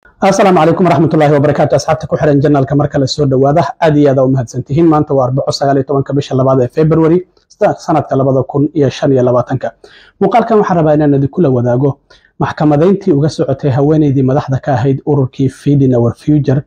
Asalaamu calaykum waraxmatullaahi wabarakaatu. Asxaabta ku xiran channelka, mar kale soo dhowaada. Aad iyo aad u mahadsantihiin. Maanta waa Arbaco, 19-ka bisha labaad ee February, sanadka 2025-ka. Muuqaalkan waxaan rabaa inaan idinkula wadaago maxkamadayntii uga socotay haweeneydii madaxda ka ahayd ururkii Feeding Our Future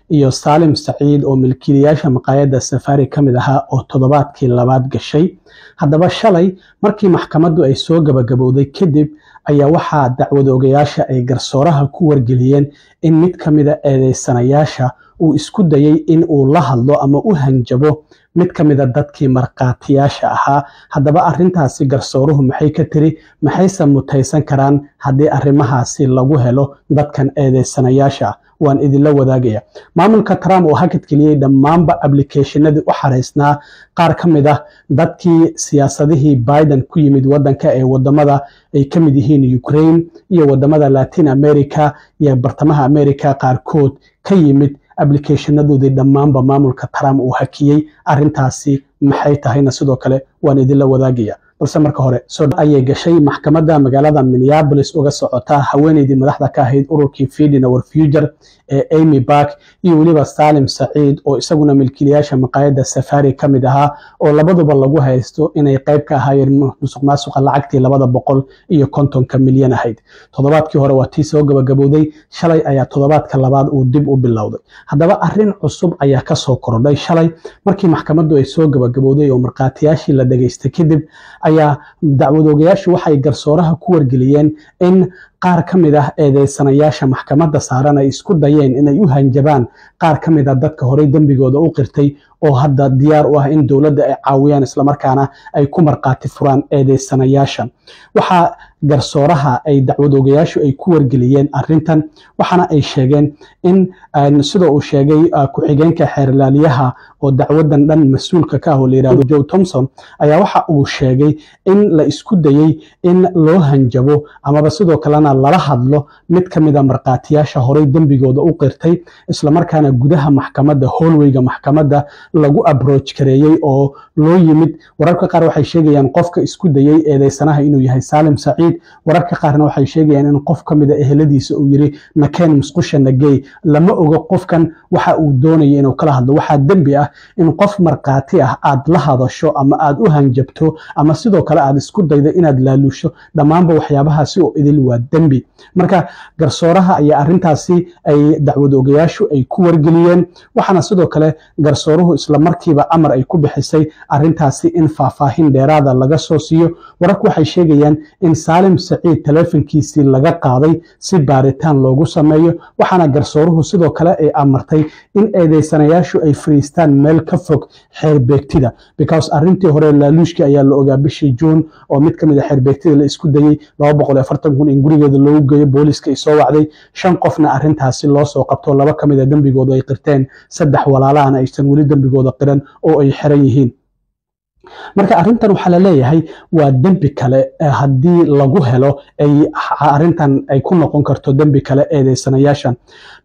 iyo Saalim Saciid oo milkiilayaasha maqaayadda Safari ka mid ahaa oo toddobaadkii labaad gashay. Haddaba, shalay markii maxkamaddu ay soo gabagabowday kadib ayaa waxaa dacwad ogayaasha ay garsooraha ku wargeliyeen in mid ka mida eedeysanayaasha uu isku dayay in uu la hadlo ama u hanjabo mid ka mida dadkii markhaatiyaasha ahaa. Haddaba, arrintaasi garsooruhu maxay ka tiri? Maxayse mutaysan karaan haddii arrimahaasi lagu helo dadkan eedeysanayaasha ah? Waan idinla wadaagaya. Maamulka Trump oo hakadgeliyey dhammaanba applicationadii u xareysnaa qaar ka mid ah dadkii siyaasadihii Biden ku yimid wadanka ee wadamada ay ka mid yihiin Ukraine iyo wadamada Latin America iyo Bartamaha America qaarkood ka yimid, applicationadoodii dhammaanba maamulka Trump uu hakiyey. Arrintaasi maxay tahayna sidoo kale waan idinla wadaagaya. Balse marka hore soo ayay gashay maxkamadda magaalada Minneapolis uga socota haweeneydii madaxda ka ahayd ururkii Feeding Our Future ee Amy Bark iyo weliba Salim Saciid oo isaguna milkiilayaasha maqaayadda Safari ka mid ahaa, oo labaduba lagu haysto inay qayb ka ahaayeen musuq maasuqa lacagtii 250-ka milyan ahayd. Toddobaadkii hore waa tii soo gabagabowday. Shalay ayaa toddobaadka labaad uu dib u bilowday. Haddaba, arrin cusub ayaa kasoo kordhay. Shalay markii maxkamaddu ay soo gabagabowday oo markhaatiyaashii la dhageystay kadib ayaa dacwadoogayaashu waxay garsooraha ku wargeliyeen in qaar ka mid ah eedeysanayaasha maxkamadda saaran ay isku dayeen inay u hanjabaan qaar ka mid ah dadka horey dembigooda u qirtay oo hadda diyaar u ah in dowladda ay caawiyaan, islamarkaana ay ku markhaati furaan eedeysanayaasha. Waxaa garsooraha ay dacwadoogayaashu ay ku wargeliyeen arrintan, waxaana ay sheegeen in, sida uu sheegay ku-xigeenka xeerlaaliyaha oo dacwadan dhan mas-uulka ka ah oo la yidhahdo Joe Thompson, ayaa waxa uu sheegay in la isku dayey in loo hanjabo amaba sidoo kalena lala hadlo mid ka mida markhaatiyaasha horey dembigooda u qirtay, islamarkaana gudaha maxkamadda, hallwayga maxkamadda, lagu approach gareeyey oo loo yimid. Wararka qaar waxay sheegayaan qofka isku dayey eedeysanaha inuu yahay Saalim Saciid. Wararka qaarna waxay sheegayaan in qof ka mida eheladiisa uu yiri, "Nakeen, musqusha nagey." Lama ogo qofkan waxa uu doonaya inuu kala hadlo. Waxaa dembi ah in qof markhaati ah aad la hadasho ama aad u hanjabto ama sidoo kale aad isku daydo inaad laaluusho. Dhammaanba waxyaabahaasi oo idil waa dembi. Marka garsooraha ayaa arrintaasi ay dacwad ogayaashu ay ku wargeliyeen, waxaana sidoo kale garsooruhu isla markiiba amar ay ku bixisay arrintaasi in faahfaahin dheeraada laga soo siiyo. Wararku waxay sheegayaan in Saalim Saciid taleefankiisii laga qaaday si baaritaan loogu sameeyo, waxaana garsooruhu sidoo kale ay amartay in eedeysanayaashu ay fariistaan meel ka fog xeerbeegtida, because arrintii hore laaluushkii ayaa la ogaa bishii Juun oo mid ka mid a xeerbeegtida la isku dayey 240,000 in gurigeeda loogu geeyo, booliska ay soo wacday, shan qofna arrintaasi loo soo qabto. Laba ka mid a dembigooda ay qirteen, saddex walaalahana aysan weli dembigooda qiran oo ay xiran yihiin. Marka arrintan waxaa la leeyahay waa dembi kale haddii lagu helo ay arrintan ay ku noqon karto dembi kale eedeysanayaashan.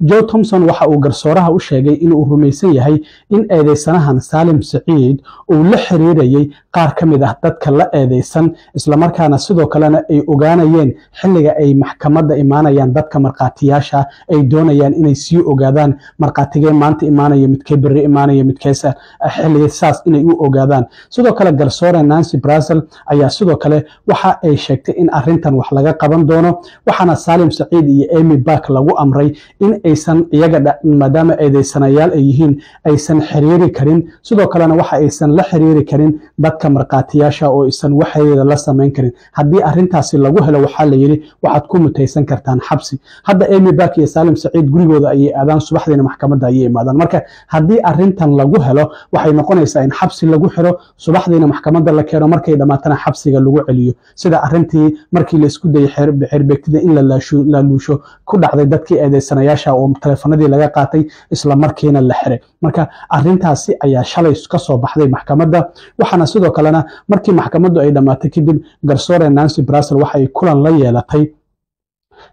Joe Thompson waxa uu garsooraha u sheegay inuu rumaysan yahay in eedeysanahan Saalim Saciid uu la xiriirayay qaar ka mid ah dadka la eedeysan, islamarkaana sidoo kalena ay ogaanayeen xilliga ay maxkamadda imaanayaan dadka markhaatiyaasha, ay doonayaan inay sii ogaadaan markhaatigee maanta imaanaya, midkee berri imaanaya, midkeesa xilliga, saas inay u ogaadaan. Sidoo kale garsoore Nancy Brasel ayaa sidoo kale waxa ay sheegtay in arrintan wax laga qaban doono, waxaana Saalim Saciid iyo Amy Bark lagu amray in aysan iyaga, maadaama eedeysanayaal ay yihiin, aysan xiriiri karin. Sidoo kalena waxa aysan la xiriiri karin dadka markhaatiyaasha oo aysan wax xiriira la samayn karin. Haddii arrintaasi lagu helo, waxaa la yidhi, waxaad ku mutaysan kartaan xabsi. Hadda Amy Bark iyo Saalim Saciid gurigooda ayay aadaan, subaxdiina maxkamadda ayay imaadaan. Marka haddii arrintan lagu helo, waxay noqonaysaa in xabsi lagu xiro, subaxdiina maxkamadda la keeno, markay dhammaatana xabsiga lagu celiyo, sida arrintii markii la isku dayay xeerbeegtida in la laaluusho ku dhacday dadkii eedeysanayaasha oo taleefanadii laga qaatay, isla markiina la xiray. Marka arrintaasi ayaa shalay ka soo baxday maxkamadda. Waxaana sidoo kalena markii maxkamaddu ay dhammaatay kadib garsoore Nancy Brasel waxa ay kulan la yeelatay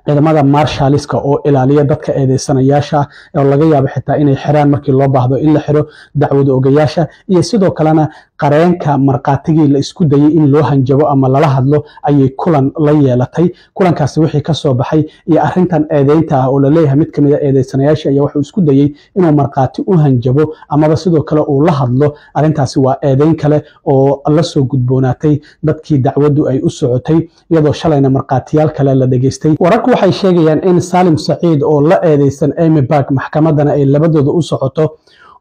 Ciidamada marshaliska oo ilaaliya dadka eedeysanayaasha, oo laga yaabo xitaa inay xiraan markii loo baahdo in la xiro, dacwada ogayaasha iyo sidoo kalena qareenka markhaatigii la isku dayay in loo hanjabo ama lala hadlo ayay kulan la yeelatay. Kulankaasi wixii ka soo baxay iyo arrintan eedeynta ah oo laleeyahay mid kamid a eedeysanayaasha ayaa wuxuu isku dayey inuu markhaati u hanjabo amaba sidoo kale uu la hadlo, arrintaasi waa eedeyn kale oo la soo gudboonaatay dadkii dacwaddu ay u socotay, iyadoo shalayna markhaatiyaal kale la dhageystay. Wararku waxay sheegayaan in Salim Saciid oo la eedeysan Aimee Bock, maxkamaddana ay labadooda u socoto,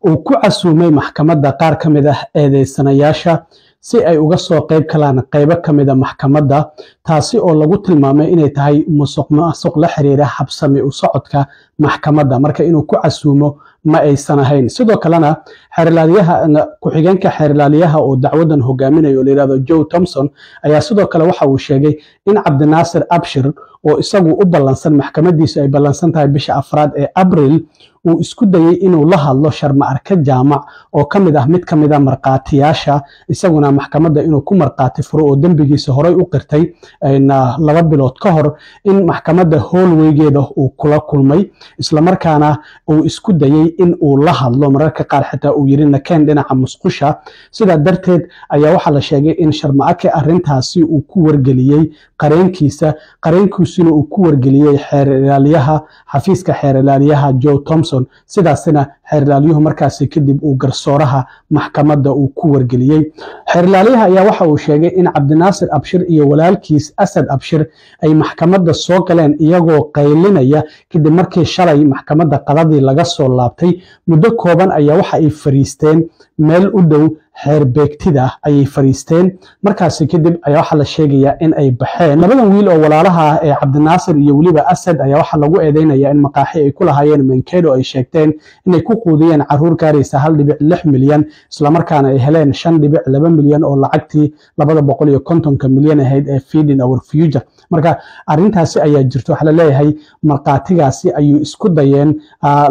uu ku casuumay maxkamadda qaar ka mid ah eedeysanayaasha si ay uga soo qayb galaan qaybo ka mid a maxkamadda, taasi oo lagu tilmaamay inay tahay musuq maasuq la xiriira habsami u socodka maxkamadda. Marka inuu ku casuumo ma aysan ahayn. Sidoo kalena xeerlaaliyaha, ku-xigeenka xeerlaaliyaha oo dacwadan hogaaminayo oo la yidhahdo Joe Thompson ayaa sidoo kale waxa uu sheegay in Cabdinaasir Abshir, oo isagu u ballansan, maxkamadiisu ay ballansan tahay bisha 4aad ee Abril, uu isku dayey inuu la hadlo Sharma Arke Jaamac oo ka mid ah mid ka mid a markhaatiyaasha, isaguna maxkamadda inuu ku markhaati furo oo dembigiisa horey u qirtay 2 bilood ka hor, in maxkamadda hallwaygeeda uu kula kulmay, islamarkaana uu isku dayey in uu la hadlo, mararka qaar xitaa uu yiri, "Nakeen dhinaca musqusha." Sidaa darteed ayaa waxaa la sheegay in Sharma Ake arrintaasi uu ku wargeliyey qareenkiisa, qareenkiisuna uu ku wargeliyey xeer ilaaliyaha, xafiiska xeer ilaaliyaha Joe Thompson. Sidaasina xeer ilaaliyuhu markaasi kadib uu garsooraha maxkamadda uu ku wargeliyey. Xeer ilaaliyaha ayaa waxa uu sheegay in Cabdinaasir Abshir iyo walaalkiis Asad Abshir ay maxkamadda soo galeen iyagoo qaylinaya kadib markii shalay maxkamadda qadadii laga soo laabtay. Muddo kooban ayaa waxa ay fariisteen meel u dhow xeer beegtida ayay fariisteen. Markaasi kadib ayaa waxaa la sheegayaa in ay baxeen. Labadan wiil oo walaalaha ah ee Cabdinaasir iyo weliba Asad ayaa waxaa lagu eedeynayaa in maqaaxi ay ku lahaayeen Mankato ay sheegteen inay ku quudiyeen caruur gaaraysa 1.6 milyan, islamarkaana ay heleen 5.2 milyan oo lacagtii 250-ka milyan ahayd ee Feeding Our Future. Marka arrintaasi ayaa jirto. Waxaa la leeyahay markhaatigaasi ayuu isku dayeen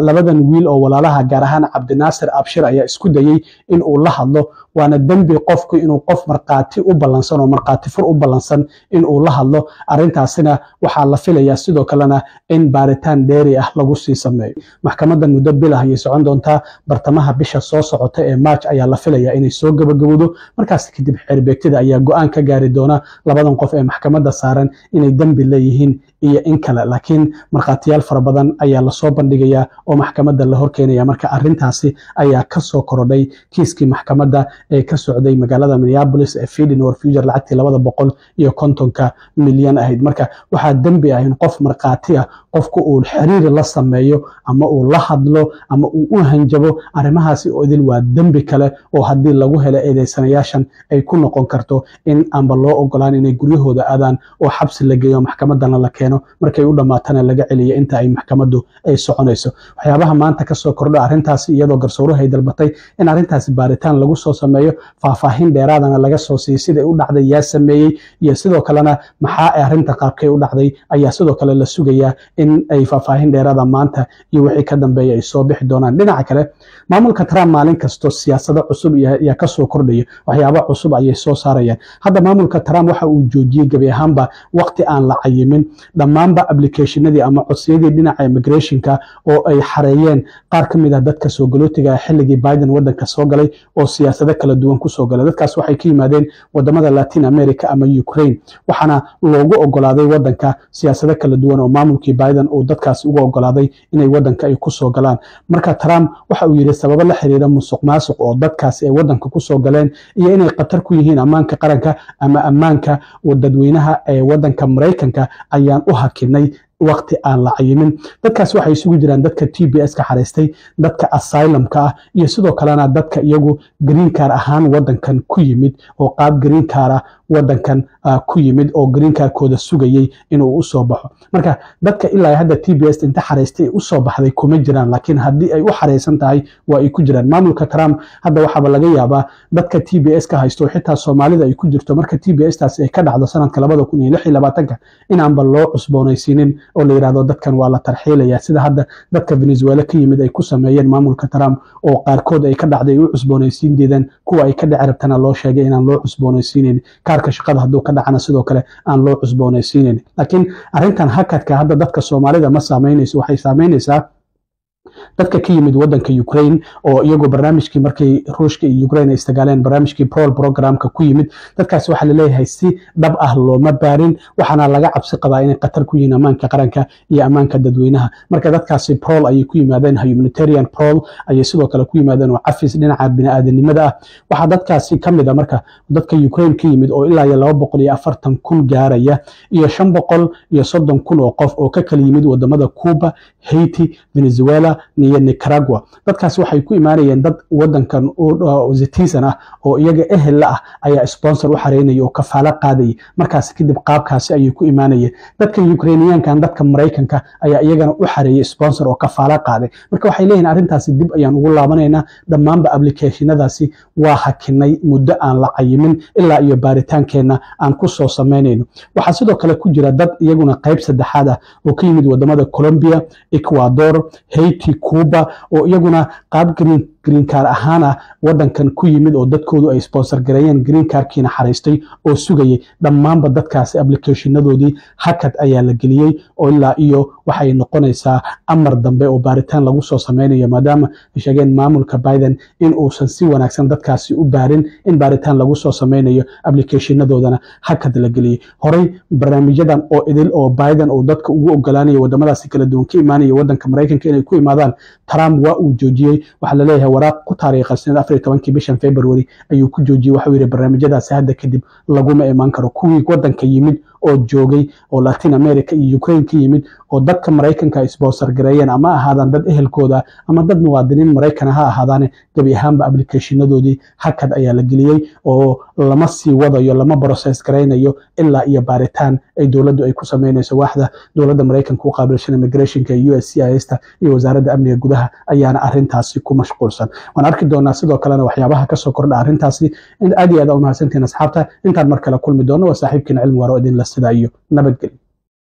labadan wiil oo walaalaha, gaar ahaan Cabdinaasir Abshir ayaa isku dayey in uu la hadlo, waana dembi qofku inuu qof markhaati u ballansan oo markhaati fur u ballansan in uu la hadlo. Arrintaasina waxaa la filayaa sidoo kalena in baaritaan dheeri ah lagu sii sameeyo. Maxkamaddan muddo bil ah ayay socon doontaa. Bartamaha bisha soo socota ee March ayaa la filayaa inay soo gabagabowdo. Markaas kadib xeerbeegtida ayaa go-aan ka gaari doona labadan qof ee maxkamadda saaran inay dembi leeyihiin iyo in kale, laakiin markhaatiyaal fara badan ayaa lasoo bandhigayaa oo maxkamadda la horkeenaya. Marka arrintaasi ayaa kasoo korodhay kiiskii maxkamadda ee ka socday magaalada Minneapolis ee Feeding Our Future, lacagtii 250-ka milyan ahayd. Marka waxaa dembi ah in qof markhaati ah qofku uu xiriir la sameeyo ama uu la hadlo ama uu u hanjabo. Arrimahaasi oo idil waa dembi kale oo haddii lagu helo eedeysanayaashan ay ku noqon karto in aanba loo ogolaan inay guryahooda aadaan oo xabsi la geeyo, maxkamadana la keeno, markay u dhammaatana laga celiyo inta ay maxkamaddu ay soconayso. Waxyaabaha maanta kasoo kordha arrintaasi, iyadoo garsooruhu ay dalbatay in arrintaasi baaritaan lagu soo sameeyo, faahfaahin dheeraadana laga soo siiyey siday u dhacday, yaa sameeyey iyo sidoo kalena maxaa arrinta qaabkay u dhacday, ayaa sidoo kale la sugayaa in ay faahfaahin dheeraada maanta iyo wixii ka dambeeya ay soo bixi doonaan. Dhinaca kale, maamulka Trump maalin kasto siyaasado cusub ayaa kasoo kordhaya, waxyaabo cusub ayay soo saarayaan. Hadda maamulka Trump waxa uu joojiyey gebi ahaanba waqti aan la cayimin dhammaanba applicationadii ama codsiyadii dhinaca immigrationka oo ay xareeyeen qaar ka mid ah dadka soo galootiga ah xilligii Biden wadanka soo galay, oo siyaasado kala duwan kusoo galay. Dadkaas waxay ka yimaadeen wadamada Latin America ama Ukraine, waxaana loogu ogolaaday wadanka siyaasado kala duwan oo maamulkii Biden uu dadkaasi ugu ogolaaday inay wadanka ay kusoo galaan. Marka Trump waxa uu yidhi sababo la xiriira musuq maasuq oo dadkaasi ay wadanka kusoo galeen iyo inay khatar ku yihiin ammaanka qaranka ama ammaanka dadweynaha ee wadanka Maraykanka ayaan u hakinay waqti aan la cayimin. Dadkaas waxay isugu jiraan dadka TPS ka xareystay, dadka asylumka ah iyo sidoo kalena dadka iyagu green card ahaan wadankan ku yimid, oo qaab green card ah wadankan ku yimid oo green cardkooda sugayay inuu usoo baxo. Marka dadka ilaa hadda TPS inta xareystay usoo baxday kuma jiraan, laakiin haddii ay u xareysan tahay waa ay ku jiraan. Maamulka Trump hadda waxaaba laga yaabaa dadka TPS ka haysto, xitaa Soomaalida ay ku jirto, marka TPS taasi ay ka dhacdo sanadka 2026-ka inaanba loo cusboonaysiinin oo la yidhahdo dadkan waa la tarxiilaya, sida hadda dadka Venezuela ka yimid ay ku sameeyeen maamulka Trump, oo qaarkood ay ka dhacday ay u cusboonaysiin diideen, kuwa ay ka dhici rabtana loo sheegay inaan loo cusboonaysiinin kaarkooda. Kaarka shaqada hadduu ka dhacana, sidoo kale aan loo cusboonaysiinayn. Laakiin arrintan hakadka hadda dadka Soomaalida ma saameynayso. Waxay saameynaysaa dadka ka yimid wadanka Ukraine, oo iyagoo barnaamijkii markii Ruushka iyo Ukraine ay istagaaleen, barnaamijkii parole programka ku yimid. Dadkaasi waxaa laleeyahay si dhab ah looma baarin, waxaana laga cabsi qabaa inay khatar ku yihiin ammaanka qaranka iyo ammaanka dadweynaha. Marka dadkaasi parole ayay ku yimaadeen, humanitarian parole ayay sidoo kale ku yimaadeen, oo cafis dhinaca bini'aadanimada ah. Waxaa dadkaasi ka mid a marka dadka Ukraine ka yimid oo ilaa iyo 240,000 gaaraya, iyo 530,000 oo qof oo ka kala yimid wadamada Cuba, Haiti, Venezuela iyo Nicaragua. Dadkaasi waxay ku imaanayeen dad wadankan citizen ah oo iyaga ehel la ah ayaa sponsor u xareynaya oo kafaalo qaadayay. Markaas kadib qaabkaasi ayay ku imaanayeen. Dadka Ukrainiyaankan, dadka Maraykanka ayaa iyagana u xareeyay sponsor oo kafaalo qaaday. Marka waxay leeyihiin arrintaasi dib ayaan ugu laabanaynaa, dhammaanba applicationadaasi waa hakinay muddo aan la cayimin ilaa iyo baaritaankeenna aan ku soo samaynayno. Waxaa sidoo kale ku jira dad iyaguna qayb saddexaad ah oo ka yimid wadamada Colombia, Ecuador, Haiti, Cuba, oo iyaguna qaab green card ahaana wadankan ku yimid, oo dadkoodu ay sponsor gareeyeen, green cardkiina xaraystay oo sugayay. Dhammaanba dadkaasi applicationadoodii hakad ayaa la geliyey, oo ilaa iyo waxay noqonaysaa amar dambe oo baaritaan lagu soo sameynayo, maadaama ay sheegeen maamulka Biden in uusan si wanaagsan dadkaasi u baarin, in baaritaan lagu soo sameynayo, applicationadoodana hakad la geliyey. Horey barnaamijyadan oo idil oo Biden uu dadka ugu ogolaanayo wadamadaasi kala duwan ka imaanaya wadanka Maraykanka inay ku imaadaan, Trump waa uu joojiyey. Waxaa laleeyahay waraaq ku taariikhaysan 14-kii bishan February ayuu ku joojiyey. Waxuu yidhi barnaamijyadaasi hadda kadib laguma imaan karo. Kuwii wadanka yimid oo joogay oo Latin America iyo Ukraine ka yimid oo dadka Maraykanka ay sponsor gareeyeen, ama ahaadaan dad ehelkooda ama dad muwaadiniin Maraykan ha ahaadaane, gebi ahaanba applicationadoodii hakad ayaa la geliyey, oo lama sii wadayo, lama process garaynayo ilaa iyo baaritaan ay dowladdu ay ku sameynayso. Waaxda dowladda Maraykanka u qaabilshan immigrationka, USCIS ta, iyo Wasaaradda Amniga Gudaha ayaana arrintaasi ku mashquulsan. Waan arki doonaa sidoo kalena waxyaabaha kasoo kordha arrintaasi. Aad iyo aad u mahadsantihiin, asxaabta. Intaan mar kale kulmi doono, waa saaxiibkiina Cilmi Waaro, idinla sidaa iyo nabadgelyo.